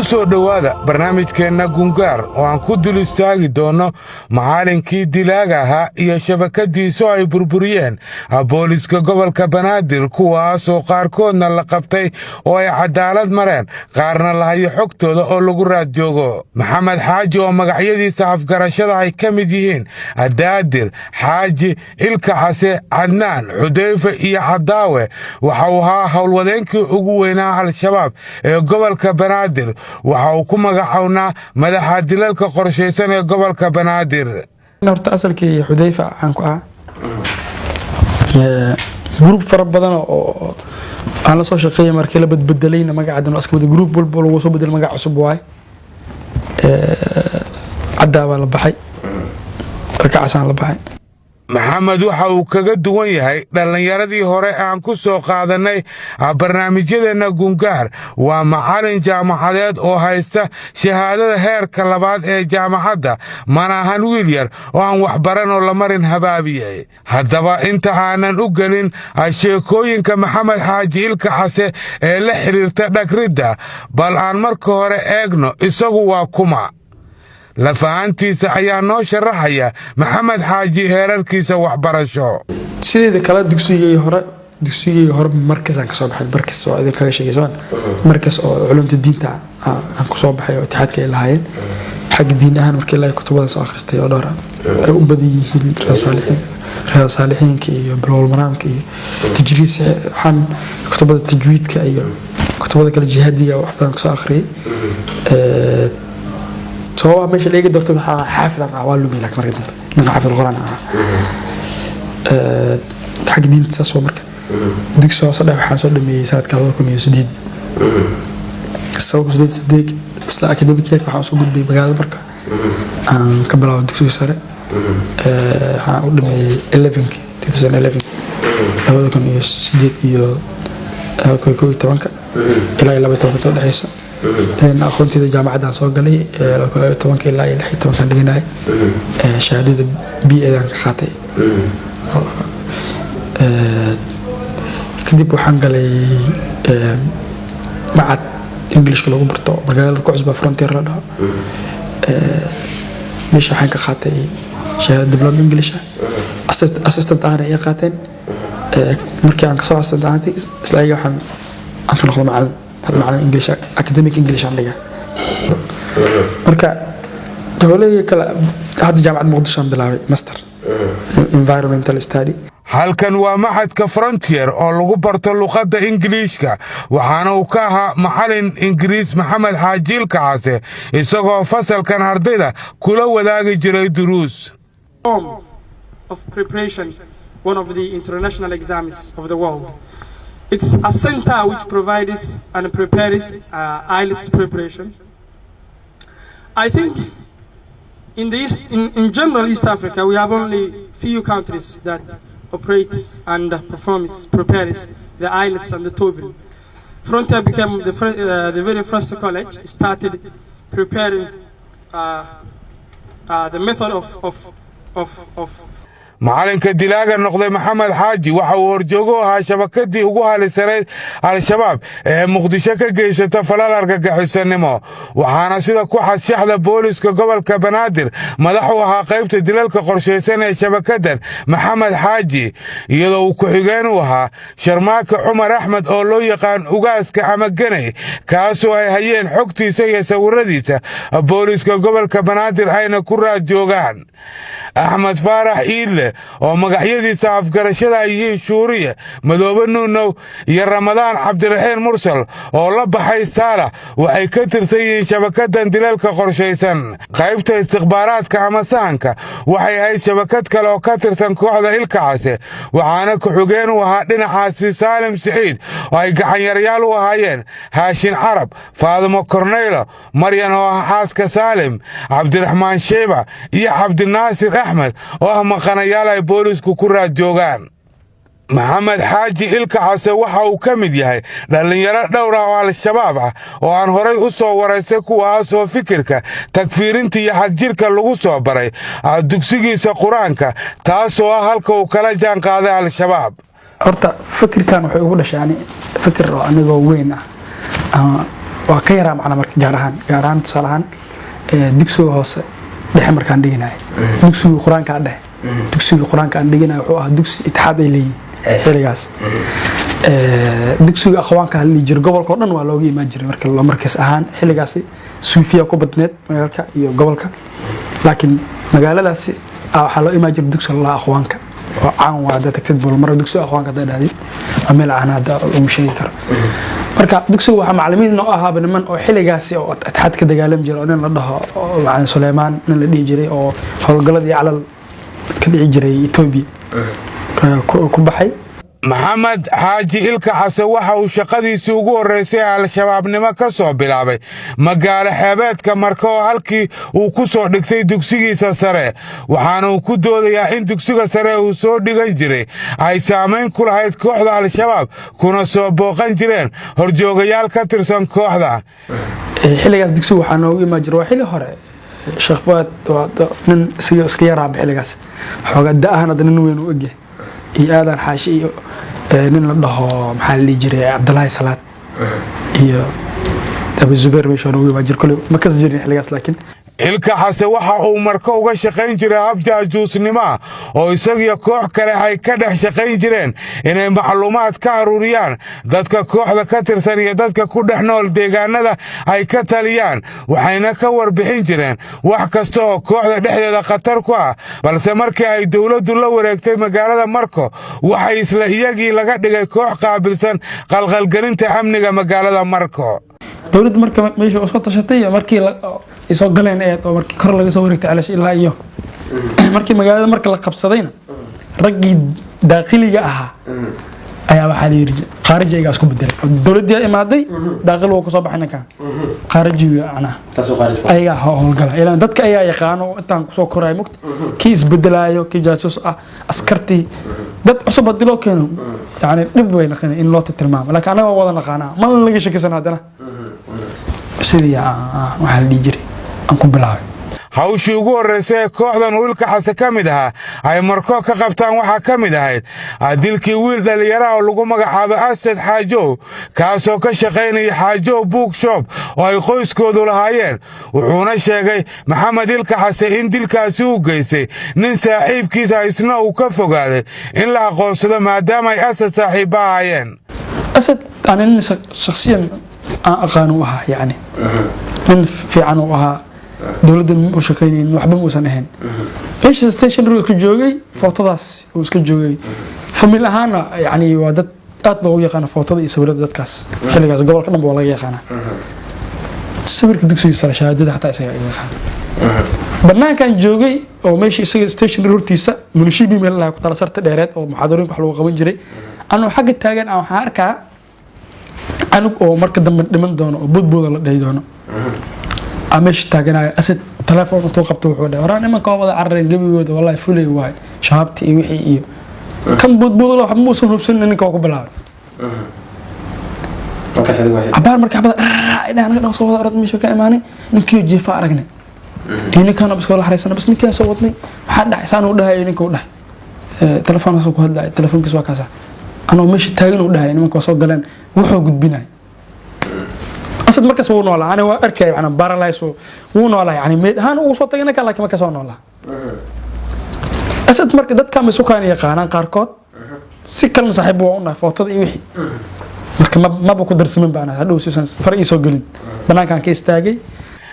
Soo dhowaada barnaamijkeenna Gungaar oo aan ku dul istaagi doonno macallinkii dilaaga ahaa iyo shabakadiisu ay burburiyeen booliska gobolka Banaadir, kuwaasoo qaarkoodna la qabtay oo ay cadaalad mareen, qaarna la hayo xogtooda oo lagu raad joogo. Maxamed Xaaji, oo magacyadiisa afgarashada ay ka mid yihiin Daadir Xaaji, Ilka Case, Cadnaan, Xudayfe iyo Cadaawe, waxa uu ahaa howlwadeenkii ugu weynaa Al-Shabaab ee gobolka Banaadir. Waxa uu ku magacownaa madaxa dilalka qorshaysan ee gobolka Banaadir. Horta asalkii Xudayfa caan ku ah. Group fara badan oo aan la soo shaqeeyay markii la badbedelayna magaca waa iska bedel. Group walba lagu soo bedel magac cusub waay. Caddaa baa la baxay, ragacasaan la baxay. Maxamed waxa uu kaga duwan yahay dhallinyaradii hore aan ku soo qaadannay barnaamijyadeenna Gungaar waa macallin jaamacadeed oo haysta shahaadada heerka labaad ee jaamacadda. Mana ahan wiil yar oo aan waxbaran oo la marin habaabiyey. Haddaba, inta aanan u gelin sheekooyinka Maxamed Xaaji Ilka Case ee la xidhiirta dhagridda, bal aan marka hore eegno isagu waa kuma. Lafahantiisa ayaa noo sharaxaya Maxamed Xaaji heerarkiisa waxbarasho. Sideeda kale, dugsigii hore markasaan kasoo baxay. Markas oo idin kaga sheegay sooma, markas oo culumta diinta aan kusoo baxay oo itixaadka ay lahaayeen. Xagga diin ahaan markii ilaahay kutubada soo akhristay oo dhowr ah ay u badan yihiin Riyaad Saalixiinka iyo Buluuqul Maraamka iyo tajriis, waxaan kutubada tajwiidka iyo kutubada kale jihaadiga wax badan kusoo akhriyay. Sababaha meesha la iga doortay waxaa xaafid ah waa lumi, laakiin markii dambe ninka xaafid quraan ahaa xagga diinta saas waa. Marka dugsi hoose dhex waxaan soo dhameeyey sanadka 2008, 2008 8. Isla academic year waxaan usoo gudbay magaalada marka aan ka bilaabo dugsiga sare. Waxaan u dhameeyey elevenki, 2011, 2008 iyo 2011 ilaa iyo 12-ka udhexeysa. Aqoonteyda jaamacaddaan soo galay 2012-ka ilaa iyo 16-kan dhiganayay. Shahaadada BA-dan ka qaatay. Kadib waxaan galay macad Englishka lagu barto magaalada ku cusba, Frontier la dhaho. Meesha waxaan ka qaatay shahaada diploma English ah. Assistant ahna ay qaateen. Markii aan kasoo assistant ahaantay, isla ayaga waxaan aan ka noqdo macalin. Hadda macalin English, academic English aan dhigaa. Marka howlahii kale, hadda Jaamacad Muqdisho aan bilaabay master environmental study. Halkan waa maxadka Frontier oo lagu barto luqadda Ingiliishka, waxaana uu ka ahaa macalin Ingiriis Maxamed Xaaji Ilka Case, isagoo fasalkan ardayda kula wadaagi jiray duruus. Of preparation, one of the international exams of the world. It's a center which provides and prepares IELTS preparation. I think in, the East, in general East Africa, we have only few countries that operates and performs, prepares the IELTS and the TOEFL. Frontier became the very first college, started preparing the method of Macalinka dilaaga noqday Maxamed Xaaji waxa uu horjoogo ahaa shabakadii ugu halisanayd Al-Shabaab ee Muqdisho ka geysata falal argagixisanimo, waxaana sida ku xadshaxda booliska gobolka Banaadir madax u ahaa qaybta dilalka qorshaysan ee shabakadan Maxamed Xaaji, iyadoo uu ku-xigeen u ahaa Sharmaake Cumar Axmed oo loo yaqaan Ugaaska ama Geney, kaasoo ay hayeen xogtiisa iyo sawiradiisa booliska gobolka Banaadir ayna ku raad joogaan. Axmed Faarax Iidle, oo magacyadiisa afgarashada ay yihiin Shuuriye, Madoobe Nuunow iyo Ramadaan Cabdiraxiin Mursal oo la baxay Saalax, waxay ka tirsan yihiin shabakadan dilalka qorshaysan. Qaybta istikhbaaraadka ama sahanka waxay ahayd shabakad kale oo ka tirsan kooxda Ilka Case, waxaana ku-xigeen u ahaa dhinacaasi Saalim Siciid, oo ay gacanyarayaal u ahaayeen Haashin Carab, Faadimo Korneylo, Maryan oo ah xaaska Saalim, Cabdiraxmaan Sheyba iyo Cabdinaasir Axmed oo ah maqanayaal ay boolisku ku raad joogaan. Maxamed Xaaji Ilka Case waxa uu ka mid yahay dhallinyaro dhowr ah oo Al-Shabaab ah oo aan horay u soo waraystay, kuwaas oo fikirka takfiirinta iyo xagjirka lagu soo baray dugsigiisa Qur-aanka, taasoo ah halka uu kala jaan qaaday Al-Shabaab. Horta fikirkan wuxuu igu dhashay ani fikir oo anigoo weyn ah ama Waa ka yaraa macnaa. Marka gaar ahaan tusaale ahaan dugsiga hoose dhexe markaan dhiganayay, dugsiga qur-aanka dhexe, dugsiga qur-aanka aan dhiganaya wuxuu ahaa dugsi Itixaad ay leeyihin xiligaas. Dugsiga aqwaanka la dhihi jiray, gobolka oo dhan waa looga imaan jiray. Marka loo markaas ahaan xiligaasi suufiya ku badneed magaalka iyo gobolka, laakiin magaaladaasi waxaa loo imaan jiray dugsiga la aqwaanka oo caan waa. Haddaad tagtid Bulmaro, dugsiga aqwaanka haddaad dhahdid, waa meel caan hadda lagu sheegi karo. Marka dugsiga waxaa macallimiin noo ahaaba niman oo xiligaasi oo Itixaad ka dagaalami jiray, oo nin la dhaho oo macallin Suleymaan nin la dhihi jiray oo howlgalladii Calal ka dhici jiray Etoobiya ku baxay. Maxamed Xaaji Ilka Xase waxa uu shaqadiisii ugu horraysay Al-Shabaabnimo ka soo bilaabay magaalo xeebeedka Marka, oo halkii uu ku soo dhigtay dugsigiisa sare. Waxaana uu ku doodayaa in dugsiga sare uu soo dhigan jiray ay saamayn ku lahayd kooxda Al-Shabaab, kuna soo booqan jireen horjoogayaal ka tirsan kooxda. Xilligaas dugsiga waxaa noogu imaan jiray, waa xilli hore, Sheekh Fuad, waa nin iska yaraaba xilligaas, xoogaa da ahaan hadda nin weyn u egyahay, iyo Aadan Xaashi iyo nin la dhaho, maxaa la dhihi jiray, Cabdulaahi Salaad iyo Abu Zubeer meesha noogu imaan jiray. Koley ma kas jirin xilligaas laakiin. Ilka Xase waxa uu Marko uga shaqayn jiray hab jaajuusnimo ah, oo isagiyo koox kale ay ka dhex shaqayn jireen inay macluumaad ka aruuriyaan dadka kooxda ka tirsan iyo dadka ku dhex nool deegaanada ay ka taliyaan, waxayna ka warbixin jireen wax kasta oo kooxda dhexdeeda khatar ku ah. Balse markii ay dowladdu la wareegtay magaalada Marko, waxay isla iyagii laga dhigay koox qaabilsan qalqalgelinta amniga magaalada Marko. Dowladda marka meesha soo tashatay markii ay soo galeen eed oo markii kor laga soo wareegtay Calash ilaa iyo markii magaalada marka la qabsadayna, raggii daaqiliga ahaa ayaa waxaa la yidhi khaariji ayagaa isku bedelay. Dowladdii imaaday, daaqil wuu kusoo baxay, ninkan khaarijiga macnaha ayagaa howlgala, ilaan dadka ayaa yaqaano oo intaan kusoo koraayo mugta kii isbedelaayo, kii jaasus ah, askartii dad cusub haddii loo keeno yani dhib way naqinay in loo tilmaamo, laakiin annaga waa wada naqaanaa, mana laga shakisan. Haddana sidii waxaa la dhihi jiray aan ku bilaabay. Hawshii ugu horraysay ee kooxdan uu Ilka Xase ka mid ahaa ay Marko ka qabtaan waxaa ka mid ahayd dilkii wiil dhallinyaraha oo lagu magacaabo Asad Xaajow, kaasoo ka shaqaynaya Xaajow Bookshop oo ay qoyskoodu lahaayeen. Wuxuuna sheegay Maxamed Ilka Xase in dilkaasi uu geystay nin saaxiibkiisa, isna uu ka fogaaday in la aqoonsado maadaama ay Asad saaxiibba ahaayeen. Asad ana nin shakhsiyan aan aqaan u ahaa, yani nin fiican uu ahaa, dowladda ma u shaqaynaynin, waxba muusan ahayn. Meesha stationary iska joogay, footadaas uu iska joogay. Famil ahaana yani waa dad aad loogu yaqaano footada iyo sawirada dadkaas xilligaas, gobolka dhan ba waa laga yaqaanaa. Sawirka dugsiga sare, shahaadada xataa isaga iga yaqaana. Banaankan joogay oo meesha isaga stationary hortiisa munishibi meel lahaa ku tala sarta dheereed oo muxaadarooyinka wax lagu qaban jiray, anuu xagga taagan aan waxaan arkaa anug oo marka dambe dhiman doono oo boodbooda la dhihi doono aa meesha taaganayo. Asad telefoon intuu qabto wuxuu dhahay: "Waraa, nimanka waa wada carareen gebigooda, wallahi fulay waay, shabaabti iyo wixii iyo kan boodbooda." Waxba muusan hubsanin, ninka waa ku bilaabay cabaar. Marka xabada anaga dhan soo wada orod meesha ka imaanay, ninkii jiifa aragnay iyo ninkaan bas kala xariisana, bas ninkaan soo wadnay. "Maxaa dhacay?" Saan uu dhahay, ninka uu dhahay telefoonkaas ku hadlaya, telefoonkiis waa kaasa. Anoo meesha taagan uu dhahay nimanka waa soo galeen, wuxuu gudbinay. Asad markaas wuu noolaa, ani waa arkay macnaa paralyze wuu noolaa, yani meed ahaan uu soo tagay ninka, laakiin markaas waa noolaa Asad. Marka dadka ma sukaan yaqaanaan qaarkood, si kalena saaxiib waa u nahay, footada iyo wixii marka maba ku darsamin baan hadhow siisan far ii soo gelin, banaankaan ka istaagay.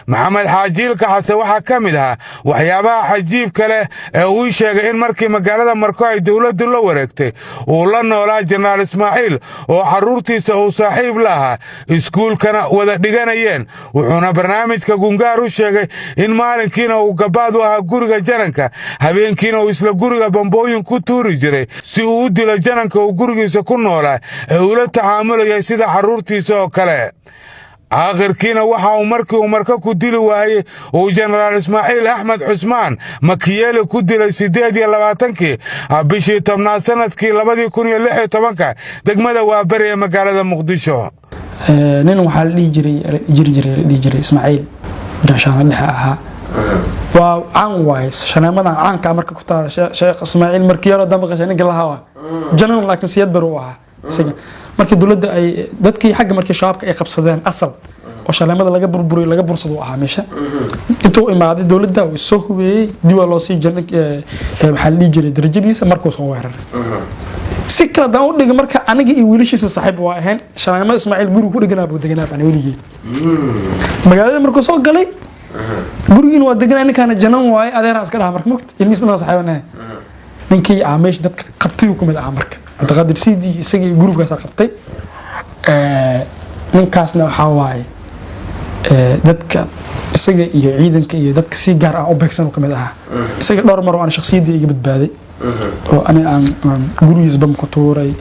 Maxamed Xaaji Ilka Xase waxaa ka mid ahaa waxyaabaha xajiibka leh ee uu sheegay in markii magaalada Marko ay dowladdu la wareegtay uu la noolaa Jenaraal Ismaaciil, oo carruurtiisa uu saaxiib la ahaa, iskuulkana wada dhiganayeen. Wuxuuna barnaamijka Gungaar u sheegay in maalinkiina uu gabaad u ahaa guriga jananka, habeenkiina uu isla guriga bambooyin ku tuuri jiray si uu u dilo jananka uu gurigiisa ku noolaa ee ula tacaamulayay sida carruurtiisa oo kale. Aakhirkiina waxa uu markii uu Marka ku dili waayey uu Jenaraal Ismaaciil Axmed Cusmaan Makiyeeli ku dilay 28-kii bishii 10aad sanadkii 2016-ka degmada Waaberi ee magaalada Muqdisho. Nin waxaa la dhihi jiray, jiri jiray, la dhihi jiray Ismaaciil, gaashaanla dhexe ahaa, waa caan waaye. Shaneemadan caanka marka ku taala Sheekh Ismaaciil markii yaroo dambe qashay ninka lahaa waa janan, laakiin siyad bar uu ahaa isaga. Markii dowladda ay dadkii xagga markii Shabaabka ay qabsadeen asal Oo shaleemada laga burburiyo, laga bursado ahaa meesha. Intuu imaaday dowladda uu soo hubeeyey, dib waa loo sii jiray, maxaa la dhihi jiray, darajadiisa markuu soo weeraray. Si kale haddaan u dhigay, marka aniga iyo wiilashiisa saaxiib waa ahayn. Shaleemada Ismaaciil guriga ku dheganaa buu deganaa baan weligii magaalada. Markuu soo galay gurigiina waa deganaa. Ninkaana janan waaye, adeeraan iska dhaha. Marka mogta ilmihiis dhan saaxiibanahay. Ninkii aa meesha dadka qabtay uu kamid ahaa. Marka Cabdiqaadir Sidi isaga iyo gurubkaasaa qabtay. Ninkaasna waxaa waaye dadka isaga iyo ciidanka iyo dadka si gaar ah u beegsan uu kamid ahaa. Isaga dhowr mar oo aan shakhsiyaddii iga badbaaday oo ani aan gurigiis bam ku tuuray.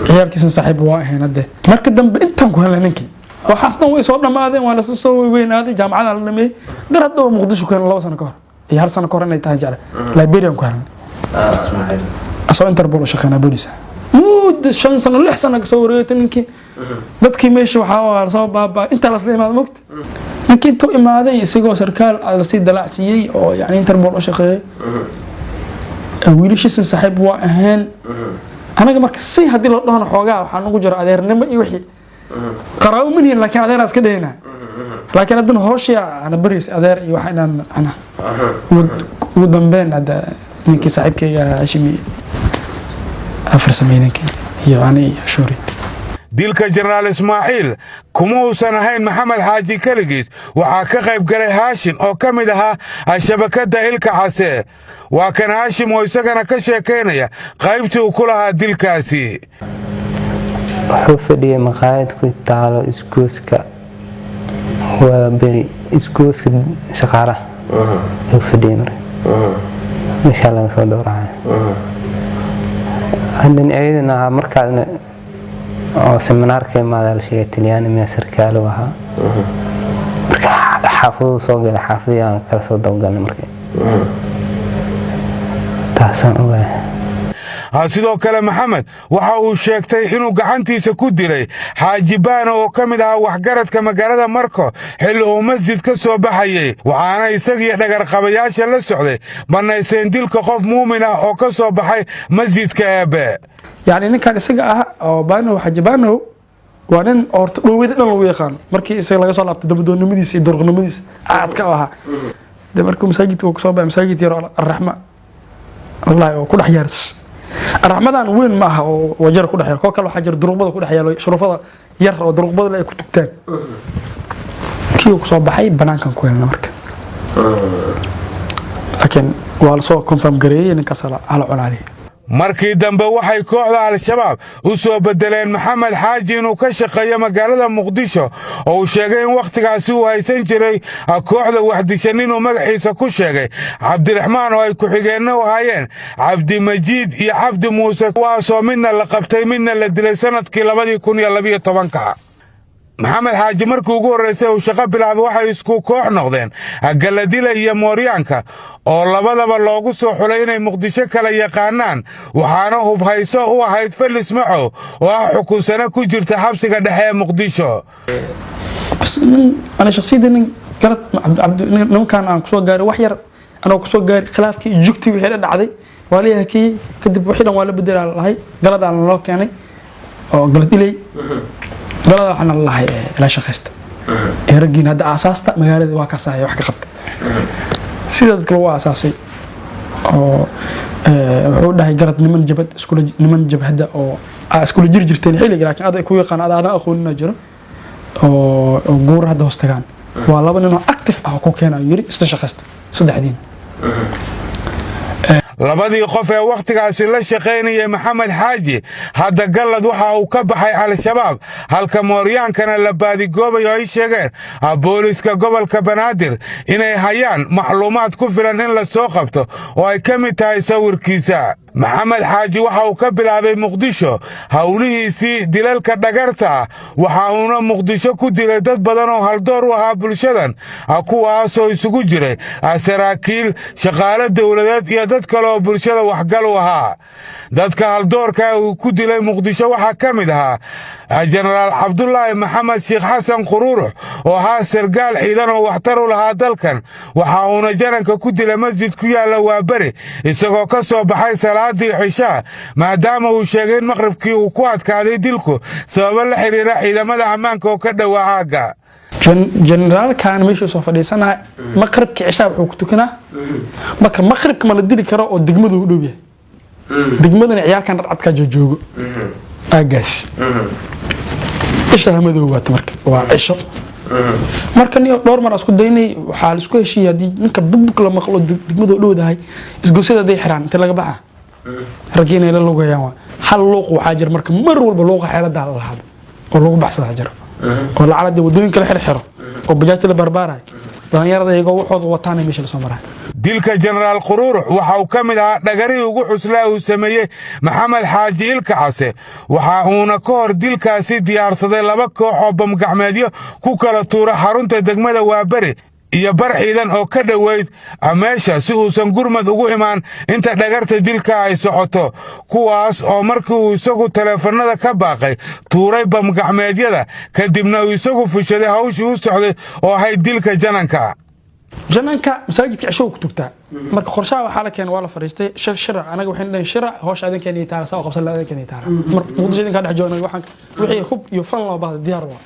Ciyaalkiisna saaxiib waa ahayn. Hadde marka dambe intaan ku helnay ninkii, waxaas dhan way soo dhammaadeen, waa lasa soo weynaaday, jaamacada la dhameeyey. Dar hadda oo Muqdisho ku helnay 2 sano ka hor iyo hal sano ka hor inay tahay jecla, Liberian ku helnay asoo Interpol u shaqeynaa, booliis. Muddo 5 sano, 6 sano kasoo wareegtay ninkii. Dadkii meesha waxaa waa soo baabaa intaa lasla imaada mogta. Ninkii intuu imaaday isagoo sarkaal lasii dalacsiiyey oo yani Interpol u shaqeeyay, wiilashiisa saaxiib waa ahayn. Anaga marka si haddii loo dhahona xoogaa waxaa nagu jiro adeernimo iyo wixii qaraabo manihin, laakiin adeeraa iska dhehayna. Laakiin haddana hooshii ana bariis adeer iyo waxa inaan ana ugu dambeyn hadda ninkii saaxiibkayga Hashimi afar sameeyey, ninkii iyo ani iyo Shuuri. Dilka Jenaraal Ismaaciil kuma uusan ahayn Maxamed Xaaji keligiis. Waxaa ka qayb galay Haashim oo ka mid ahaa shabakadda Ilka Case. Waa kan Haashim oo isagana ka sheekaynaya qaybtii uu ku lahaa dilkaasi. Wuxuu fadhiyay maqaayad ku taalo isgooska, waa beri, isgooska Shaqaalaha ayuu fadhiyay. Marka meeshaa laga soo dowracay haddan ciidan ahaa markaasna oo seminaarka imaada la sheegay. Talyaani miyaa sarkaalo ahaa. Marka xaafaduu soo galay, xaafadii aan kala soo dabagalnay. Marka taasaan ogahay. Sidoo kale Maxamed waxa uu sheegtay inuu gacantiisa ku dilay Xaaji Baano oo ka mid ahaa waxgaradka magaalada Marko, xilli uu masjid ka soo baxayey. Waxaana isagiyo dhagarqabayaasha la socday bannayseen dilka qof muumin ah oo ka soo baxay masjidka Eebe. Yacni ninkan isaga ah oo Banow, Xaaji Banow, waa nin horta dhoweyda dhan lagu yaqaano. Markii isaga laga soo laabtay dabadoonnimadiisa iyo durqnimadiisa caadka u ahaa de, markuu masaajidka uu kasoo baxay, masaajid yar oo Arraxma wallahi oo ku dhex yaaris. Arraxmadan weyn ma aha oo Wajar ku dhex yaal. Koo kale waxaa jira duruqbada ku dhex yaalo, shuruufada yar oo duruqbada ay ku tugtaan. Kii uu kusoo baxay banaankan ku helna marka, laakiin waa lasoo confirm gareeyey ninkaas hala colaadiyay. Markii dambe waxay kooxda Al-Shabaab u soo beddeleen Maxamed Xaaji inuu ka shaqeeyo magaalada Muqdisho, oo uu sheegay in wakhtigaasi uu haysan jiray kooxda waxdishan inuu magaciisa ku sheegay Cabdiraxmaan, oo ay ku-xigeenna u ahaayeen Cabdimajiid iyo Cabdi Muuse, kuwaasoo midna la qabtay, midna la dilay sannadkii 2012-ka. Maxamed Xaaji markii ugu horraysay uu shaqo bilaabay waxay isku koox noqdeen Galadila iyo Mooryaanka, oo labadaba loogu soo xulay inay Muqdisho kala yaqaanaan. Waxaana hubhayso u ahayd Felis Macow oo ah xukunsano ku jirta xabsiga dhexe ee Muqdisho. Bas nin ana shakhsiyadda nin galad nimankan aan kusoo gaaray, wax yar anoo kusoo gaaray khilaafkii iyo jugtii wixii dha dhacday waa la hakiyey. Kadib wixii dhan waa la bedelaa lahay, galadaan loo keenay oo Galad Iley. Galada waxaana la lahay ila shaqaysta ee raggiin hadda aasaasta magaalada waa kaasaya wax ka qabta sida dadka lagu aasaasay. Oo wuxuu dhahay Galad niman jabad iskula, niman jabhadda oo aa iskula jiri jirteen xilliga, laakiin aad ay ku yaqaan aad aadan aqoonina jiro oo guur hadda hoos tagaan. Waa laba nin oo active ah oo ku keena yiri isla shaqaysta saddexdiin. Labadii qof ee wakhtigaasi la shaqaynayay Maxamed Xaaji, hadda Gallad waxa uu ka baxay Al-Shabaab, halka Mooryaankana la baadigoobayo. Ay sheegeen booliska gobolka Banaadir inay hayaan macluumaad ku filan in la soo qabto, oo ay ka mid tahay sawirkiisa. Maxamed Xaaji waxa uu ka bilaabay Muqdisho howlihiisii dilalka dhagarta ah, waxa uuna Muqdisho ku dilay dad badan oo haldoor u ahaa bulshadan, kuwaasoo isugu jiray saraakiil, shaqaale dowladeed iyo dad kale oo bulshada waxgal u ahaa. Dadka haldoorka uu ku dilay Muqdisho waxaa ka mid ahaa Jenaraal Cabdulaahi Maxamed Sheekh Xasan Quruurux, oo ahaa sargaal ciidan oo waxtar u lahaa dalkan. Waxa uuna jananka ku dilay masjid ku yaalla Waaberi isagoo ka soo baxay salaadii cishaa, maadaama uu sheegay in maqribkii uu ku adkaaday dilku sababo la xidhiira ciidamada ammaanka oo ka dhowaa aagga. Generaalkan meeshuu soo fadhiisanaa, maqribka cishaa wuxuu ku tukanaa. Marka maqribka ma la dili karo oo degmadu u dhow yahay, degmadana ciyaalkan dhadcadkaa joojoogo aagaas. Isha madow waata, marka waa cisho. Marka nin dhowr mar aan isku daynay, waxaa la isku heshiiyey haddii ninka bugbug la maqlo, degmadu u dhowdahay, isgosyada hadday xiraan, inta laga baxa raggii inay la lugayaan. Waa hal luuq waxaa jira marka mar walba luuqa xeeladaa la lahaado oo lagu baxsadaa jiro, oo lacala dee wadooyinka la xirxiro oo bajaajta la barbaarayo, dhalinyarada iyagoo waxooda wataana meesha lasoo maraya. Dilka Jenaraal Quruurux waxa uu ka mid ahaa dhagarihii ugu xuslaa uu sameeyey Maxamed Xaaji Ilka Case. Waxa uuna ka hor dilkaasi diyaarsaday laba koox oo bamgacmeedyo ku kala tuura xarunta degmada Waaberi iyo bar ciidan oo ka dhoweyd meesha, si uusan gurmad ugu imaan inta dhagarta dilka ay socoto, kuwaas oo markii uu isagu taleefannada ka baaqay tuuray bamgacmeedyada, kadibna uu isagu fushaday hawshii u socday oo ahayd dilka jananka. Jananka masaajidka cisho ku tugtaa. Marka qorshaha waxaa la keenay, waa la fariistay shirac. Anaga waxayna dhaheen shirac, hawsha adinkeena iyo taala saa u qabsan, adinkeena iyo taala. Mar Muqdisho idinkaa dhex joogna, waxaan wixii hub iyo fan loo baahda diyaar waa,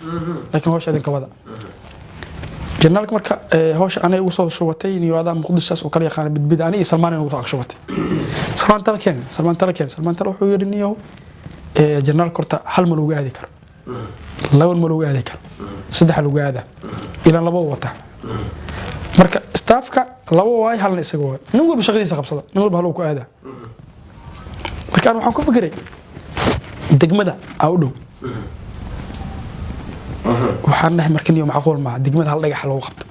laakiin hawsha idinka wada. Janaalka marka hawsha aniga igu soo shubatay, niyo adaa Muqdisho saas oo kala yaqaana bidbid, ani iyo Salmaan ugu soo shubatay. Salmaan tala keen, Salmaan tala keen. Salmaan tala wuxuu yidhi: "Niyow, janaalka horta hal ma lagu aadi karo, laba ma lagu aadi karo, saddex lagu aadaa, ilaan laba wata." Marka staffka laba waay, halna isaga waay. Nin walba shaqadiisa qabsada, nin walba haluu ku aadaa. Marka aan waxaan ku fikiray degmada aa u dhow. Waxaan dhahay marka niyo macquul maaha degmada hal dhagax lagu qabto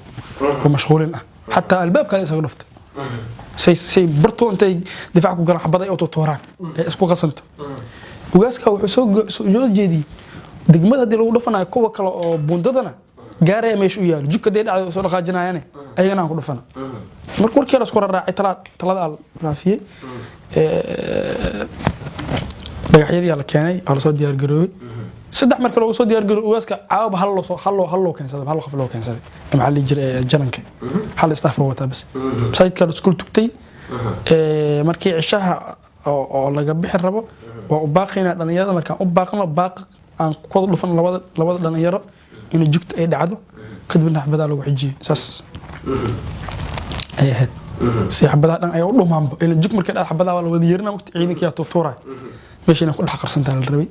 oo mashquulin ah, xataa albaabka isaga dhufta, say bartoo intay difaac ku galaan, xabad ay u tuuraan ee isku qasanto. Ugaaska wuxuu soo jeediyey degmada haddii lagu dhufanayo, kuwa kale oo buundadana gaaraya meesha u yaalo, jugka hadday dhacdo soo dhaqaajinayaane, ayagana aan ku dhufana. Marka warkii la isku raraacay, talada aa raafiyey, dhagaxyadii la keenay, waa lasoo diyaar garoobay. Saddex marka loogu soo diyaar garoobay, ugaaska caawaba hal loo hal loo hal loo keensaday, hal qof loo keensaday. Maxaa la dhihi jiray, jananka hal staff loo wataa bas. Masaajidka la isku tugtay. Markii cishaha oo laga bixi rabo, waa u baaqaynaa dhalinyarada. Markaan u baaqno, baaq aan ku wada dhufan labada dhalinyaro inay jugta ay dhacdo, kadibna xabadaa lagu xijiyo. Saas ay ahayd si xabadaha dhan ay u dhumaanba, ila jug markay dhacdo xabadaha waa la wada yeerina waqti ciidankii yaa tuurtuuray, meesha inay ku dhex qarsantaa la rabay.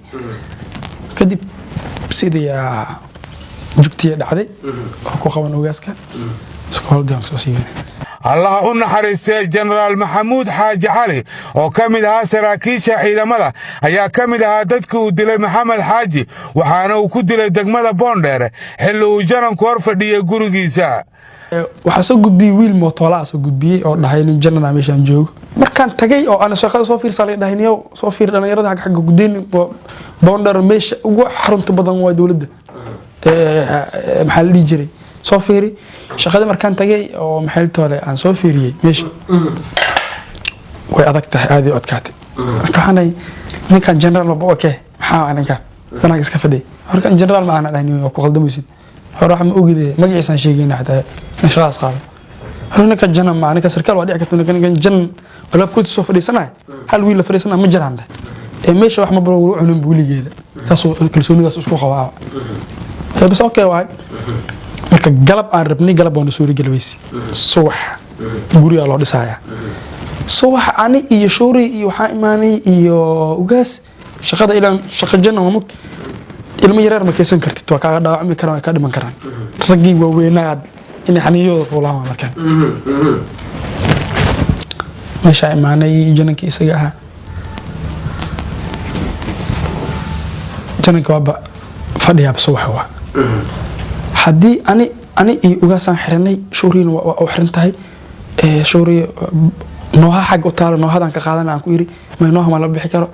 Kadib sidii jugtii dhacday oo ku qaban ogaaska iskooladiaan soo siibinay. Allaha u naxariistay Jenaraal Maxamuud Xaaji Cali oo ka mid ahaa saraakiisha ciidamada ayaa ka mid ahaa dadkii uu dilay Maxamed Xaaji, waxaana uu ku dilay degmada Boondheere xilli uu jananku hor fadhiyey gurigiisa. Waxaa soo gudbiyey wiil mootoolaa soo gudbiyey oo dhahay nin janana meeshaan joogo. Markaan tagay oo aan shaqada soo fiirsaa, laga dhahay: "Niyow, soo fiir dhalinyarada xagga gudeyn Boondheer, meesha ugu xarunta badan waa dowladda." Maxaa la dhihi jiray, soo fiiri shaqadii. Markaan tagay oo maxay toole aan soo fiiriyey, meesha way adag tahay, aad u adkaatay. Marka waxaan dhahay: "Ninkan general maba okay, maxaa ninkan banaanka iska fadhiyay?" Markan general ma aana dhahay, waa ku qaldamaysid hore, waxa ma ogide, magaciisaan sheegayna xataa in shaqadaas qaado. Hore ninka janan ma, ninka sarkaal waa dhici karta, ninkan janan alaabkoodi soo fadhiisanaya, hal wiil la fadhiisanaya ma jiraan dheh ee meesha wax maba lagu cunin buuligeeda. Saasuu kalsoonidaas isku qabaa. Bas okay waay. Marka galab aan rabnay, galab waana suuri weysi. Subax gurigaa loo dhisayaa. Subax ani iyo shuuri iyo waxaa imaanay iyo ugaas shaqada. Ilaan shaqa janna waa mug, ilmo yareer ma keysan kartid, waa kaaga dhaawacmi karaan, waa kaa dhiman karaan. Raggii waaweynaad inay xaniiyadooda fuulaan waa. Markaan meeshaa imaanay, janankii isaga ahaa, jananka waaba fadhiyaaba. Subaxa waa haddii ani iyo ugaasaan xiranay, shuuriina waa u xiran tahay. Shuuri nooha xagga u taalo, noohadaan ka qaadana. Aan ku iri: "May, nooha ma la bixi karo,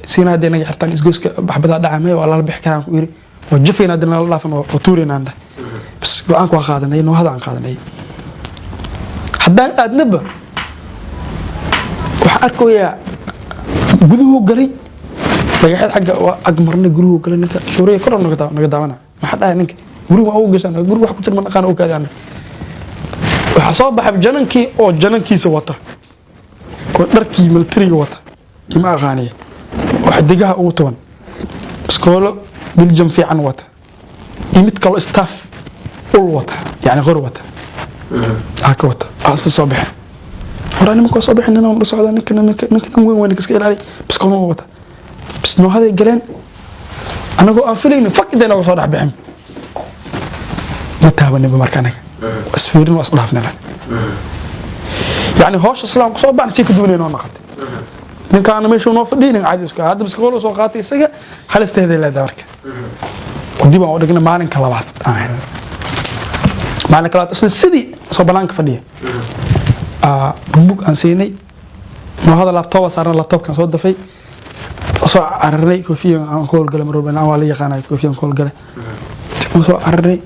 siina hadday naga xirtaan isgoyska baxbadaa dhaca." "May, waa lala bixi karaan," ku iri. "Waa jafayna haddii nala dhaafan, waa tuuraynaan," dheh. Bas go-aanka waa qaadanay, noohada aan qaadanay. Haddaan aadnaba, waxaan arkayaa guduhu galay, dhagaxyad xagga waa ag marnay, guruhu galay ninka. Shuuriya kor naga daawana. Maxaa dhahay ninka guriga waa ugu gashaan, guriga wax ku jira ma naqaan ogaadi. Ana waxaa soo baxay janankii oo janankiisa wata oo dharkii militariga wata, ima aqaaniya, oo xidigaha ugu tuban, iskoolo biljam fiican wata, iyo mid kaloo staff. Ul wata, yani qor wata, aka wata, aa isla soo baxeen. Hore nimanka waa soo baxeen, nin la socda, ninka weyn waa, ninka iska ilaali. Bas qolma wata, bas noohaday galeen anagoo aan filaynin. Fak intay nooga soo dhex bixin ma taabaninba. Marka anaga waa isfiirin, waa isdhaafnaba. Yani howsha sidaan kusoo baxna si ka duwanay noo noqotay. Ninkaana meesha noo fadhiya, nin caadi iska hadda biskool soo qaatay, isaga halisteeday leedahay. Marka dib aan u dhignay, maalinka labaad aan helnay. Maalinka labaad isla sidii soo banaanka fadhiya, bugbug aan siinay, noohada laptop saarna, laptopkan soo dafay, soo cararnay. Koofiya aan ku howlgalay mar walba, waa la yaqaanay, koofiya aan ku howlgalay, soo cararnay.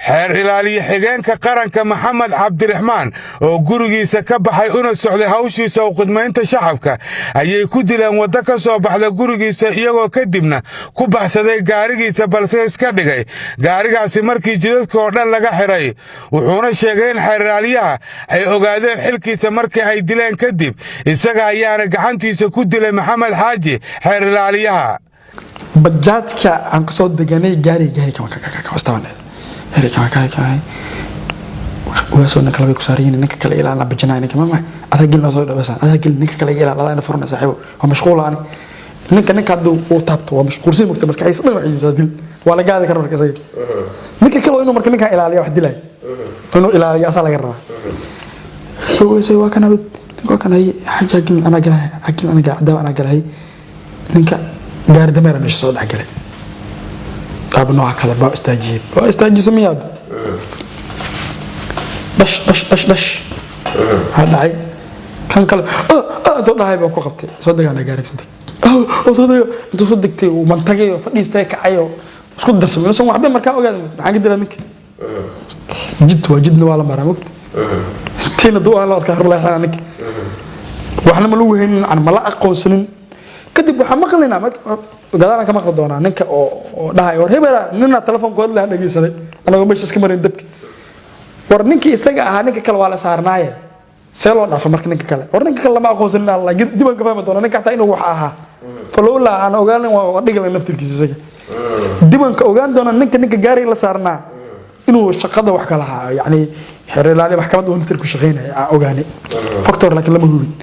Xeer ilaaliye xigeenka qaranka Maxamed Cabdiraxmaan oo gurigiisa ka baxay una socday hawshiisa u khidmaynta shacabka ayay ku dileen waddo ka soo baxda gurigiisa, iyagoo kadibna ku baxsaday gaarigiisa, balse iska dhigay gaarigaasi markii jidadka oo dhan laga xiray. Wuxuuna sheegay in xeer ilaaliyaha ay ogaadeen xilkiisa markii ay dileen kadib, isaga ayaana gacantiisa ku dilay Maxamed Xaaji xeer ilaaliyaha. Bajaajka aan kusoo deganay, gaari kama kama gaari kama kama kama ugaasoo ninka labay ku saaran, ninka kale ilaa bajinaya. Ninka mama adaa gelin, soo dhawaysan adaa gelin, ninka kale ilaa adaa ina furna. Saaxiibo, waa mashquul ani. Ninka hadduu uu taabto waa mashquulsan, mugta maskaxdiisa dhan waxiisa dil waa la gaadi kara. Marka isaga ninka kale waa inuu marka ninkan ilaaliya, wax dilaya inuu ilaaliyo asaa laga rabaa. Soo weysay, waa kan abid, ninka waa kan hay xaja gelin, anaa galahay gelin, anaa cadaab anaa galahay. Ninka gaari dameera meesha soo dhex galay, aaba nooca kale baa istaajiyey, waa istaajisa miyaab, dhash dhash dhash dhash waxaa dhacay. Kan kale intuu dhahay baa ku qabtay. Soo degaana gaariga, soo deg oo soo dega. Intuu soo degtay uu mantagay oo fadhiistay, kacay oo isku darsamay inuusan waxba markaa ogaadin. Maxaan ka dilaa ninka? Jid waa jidna, waa la maraa mogta tiina duu aan la iska horleexana. Ninka waxna ma lagu haynin, ma la aqoonsanin. Kadib waxaan maqlaynaa, gadaalaan ka maqli doonaa, ninka oo dhahay war hebela nina telefoonka hadlaan dhegeysaday anagoo meesha iska marin dabki. War ninkii isaga ahaa, ninka kale waa la saarnaaye, see loo dhafa? Marka ninka kale, war ninka kale lama aqoonsanin alla, dib aan ka fahmi doonaa ninka xataa inuu wax ahaa. Falowlaa aan ogaanin waa dhigi lahayn naftirkiisa isaga. Dib aan ka ogaan doonaa ninka gaariga la saarnaa inuu shaqada wax ka lahaa, yacni xeer ilaaliya maxkamadda uu naftirku shaqaynaya aan ogaanay factor, laakiin lama hubin.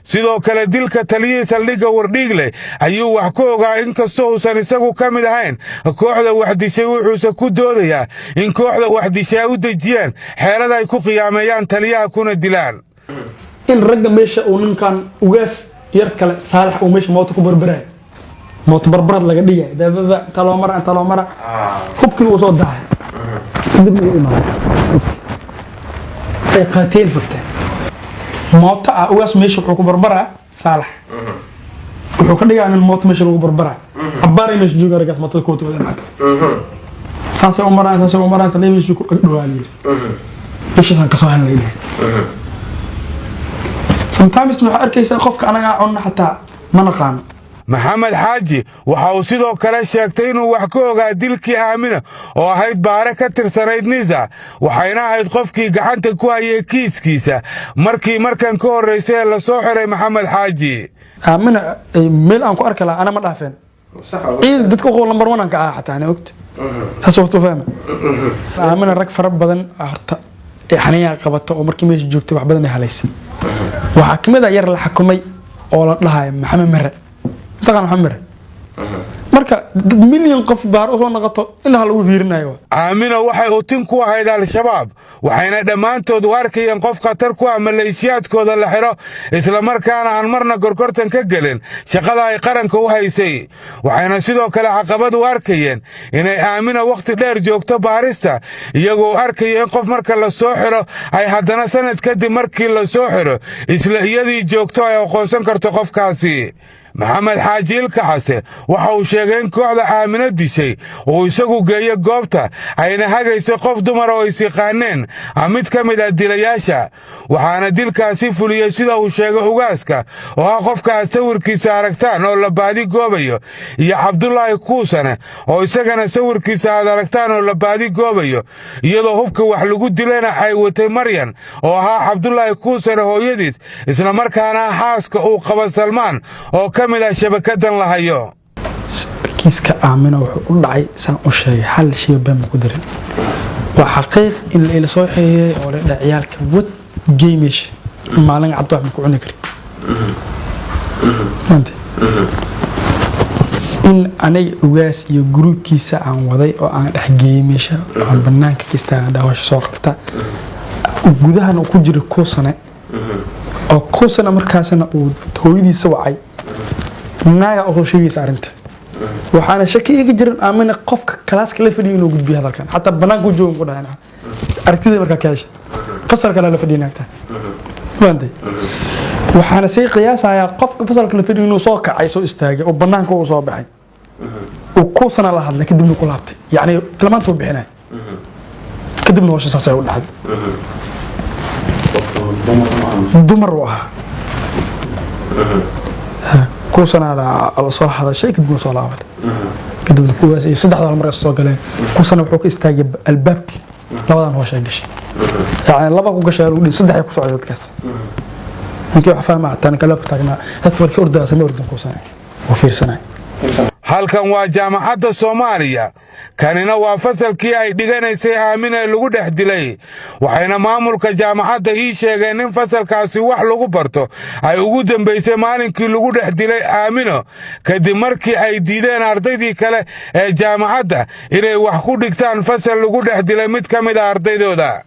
Sidoo kale dilka taliyihii saldhigga Wardhiigle ayuu wax ku ogaa, inkastoo uusan isagu ka mid ahayn kooxda wax dishay. Wuxuuse ku doodayaa in kooxda wax dishay ay u dejiyeen xeelada ay ku qiyaameeyaan taliyaha kuna dilaan. In ragga meesha uu ninkan ugaas yar kale Saalax uu meesha mooto ku barbarayo, mooto barbarad laga dhigay, daadada inta loo mara, inta loo mara, hubkii uu soo dahay, kadib uu imaaday, ay qaateen furteen mooto ah. Ugaas meesha wuxuu ku barbaraa, Saalax wuxuu ka dhigaa nin mooto meesha lagu barbaraa. Abbaaray meesha jooga raggaas mootada koota wadeen xagga, saasay u maraan, saasay u maraan, taliya meesha ku dhawaa yiri, meeshaasaan kasoo helnay dhahay. Sometimes waxaa arkaysaa qofka anagaa cunna xataa ma naqaano. Maxamed Xaaji waxa uu sidoo kale sheegtay inuu wax ka ogaa dilkii Aamina oo ahayd baare ka tirsanayd NISA, waxayna ahayd qofkii gacanta ku hayay kiiskiisa markii markan ka horraysay ee lasoo xiray Maxamed Xaaji. Aamina meel aan ku arki lahaa ana ma dhaafeen ciil dadka uqow number one aan ka ahaa xataa, ana ogta saas waqti fahma. Aamina rag fara badan horta ee xaniyaa qabata oo markii meesha joogtay wax badan ay halaysay. Waxaa kamid ah yar la xakumay oo la dhahayo Maxamed Mere, mataqaan Maxamed Mere. Marka dad milyan qof baar usoo noqoto indhaha lagu fiirinayo. Aamina waxay utin ku ahayd Al-Shabaab, waxayna dhammaantood u arkayeen qof khatar ku ah maleeshiyaadkooda la xidho, islamarkaana aan marna gorgortan ka gelin shaqada ay qaranka u haysay. Waxayna sidoo kale caqabad u arkayeen inay Aamina wakhti dheer joogto baarista, iyagoo arkaya in qof marka la soo xidho ay haddana sanad kadib markii la soo xidho isla iyadii joogto ay aqoonsan karto qofkaasi. Maxamed Xaaji Ilkaxase waxa uu sheegay in kooxda Aamino dishay uu isagu geeyo goobta, ayna hagayso qof dumar oo is yaqaaneen mid ka mid ah dilayaasha, waxaana dilkaasi fuliyey, sida uu sheegay, ugaaska oo ah qofka aad sawirkiisa aragtaan oo la baadi goobayo, iyo Cabdulaahi Kuusane oo isagana sawirkiisa aad aragtaan oo la baadi goobayo, iyadoo hubka wax lagu dilayna ay watay Maryan oo ahaa Cabdulaahi Kuusane hooyadiis, islamarkaana xaaska uu qaba Salmaan oo ka mid ah shabakadan la hayo. Kiiska Aamina wuxuu u dhacay saan u sheegay, hal shay been ma ku dirin. Waa xaqiiq in la ila soo xiriiray oo la dhaha ciyaalka wad gey meesha, maalin cad wax ma ku cuni kartid. Fahamtay? In aniga Ugaas iyo gruubkiisa aan waday oo aan dhex geeyey meesha oo aan banaanka ka istaagan dhaawasha soo qabta, gudahana uu ku jira Kuusane, oo Kuusane markaasna uu hooyadiisa wacay, naaga oo soo sheegaysa arrinta. Waxaana shaki iga jirin Aamina qofka kalaaska la fadhiyo inuu gudbiyo hadalkan, xataa banaanka u joogan ku dhahay aragtida markaa ka hesha fasal kale la fadhiyo naagta. Fahamtay? Waxaana sii qiyaasayaa qofka fasalka la fadhiyo inuu soo kacay, soo istaagay oo banaanka uu soo baxay, uu Kuusana la hadlay, kadibna ku laabtay, yacni tilmaanta uu bixinay, kadibna hawsha saas ay u dhacday. Dumar uu ahaa. Kuusana la soo hadashay, kadibna soo laabatay, kadibna kuwaas iyo saddexda mar soo galeen. Kuusana wuxuu ka istaagay albaabkii, labadan hawsha ay gashay, yacni laba ku gashay lagu dhihi, saddex ay ku socday dadkaas. Ninkii wax fahma hataa ninka albaabka taagnaa, dadka markii ordaya sama ordin, Kuusana oo fiirsanay. Halkan waa Jaamacadda Soomaaliya. Kanina waa fasalkii ay dhiganaysay Aamina lagu dhex dilay. Waxayna maamulka jaamacadda ii sheegeen in fasalkaasi wax lagu barto ay ugu dambaysay maalinkii lagu dhex dilay Aamino, kadib markii ay diideen ardaydii kale ee jaamacadda inay wax ku dhigtaan fasal lagu dhex dilay mid ka mid a ardaydooda.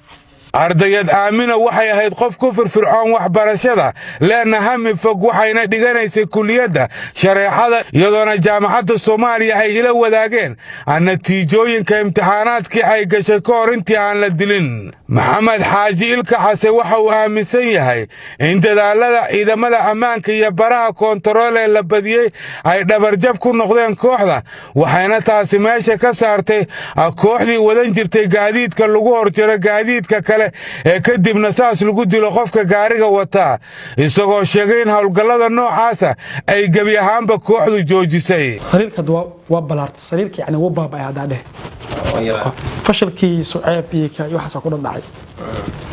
Ardayad Aamino waxay ahayd qof ku firfircoon waxbarashada, leena hami fog, waxayna dhiganaysay kulliyadda shareecada, iyadoona Jaamacadda Soomaaliya ay ila wadaageen natiijooyinka imtixaanaadkii ay gashay ka hor intii aan la dilin. Maxamed Xaaji Ilka Xase waxa uu aaminsan yahay in dadaallada ciidamada ammaanka iyo baraha koontarool ee la badiyey ay dhabarjab ku noqdeen kooxda, waxayna taasi meesha ka saartay kooxdii wadan jirtay gaadiidka lagu horjaro gaadiidka kale ee kadibna saas lagu dilo qofka gaariga wataa, isagoo sheegay in howlgallada noocaasa ay gebi ahaanba kooxdu joojisay. Sariirka hadda waa balaartay sariirka, yani wuu baaba'ay. Haddaa dheh fashalkii Suceeb iyo ka iyo waxaasa ku dhadhacay,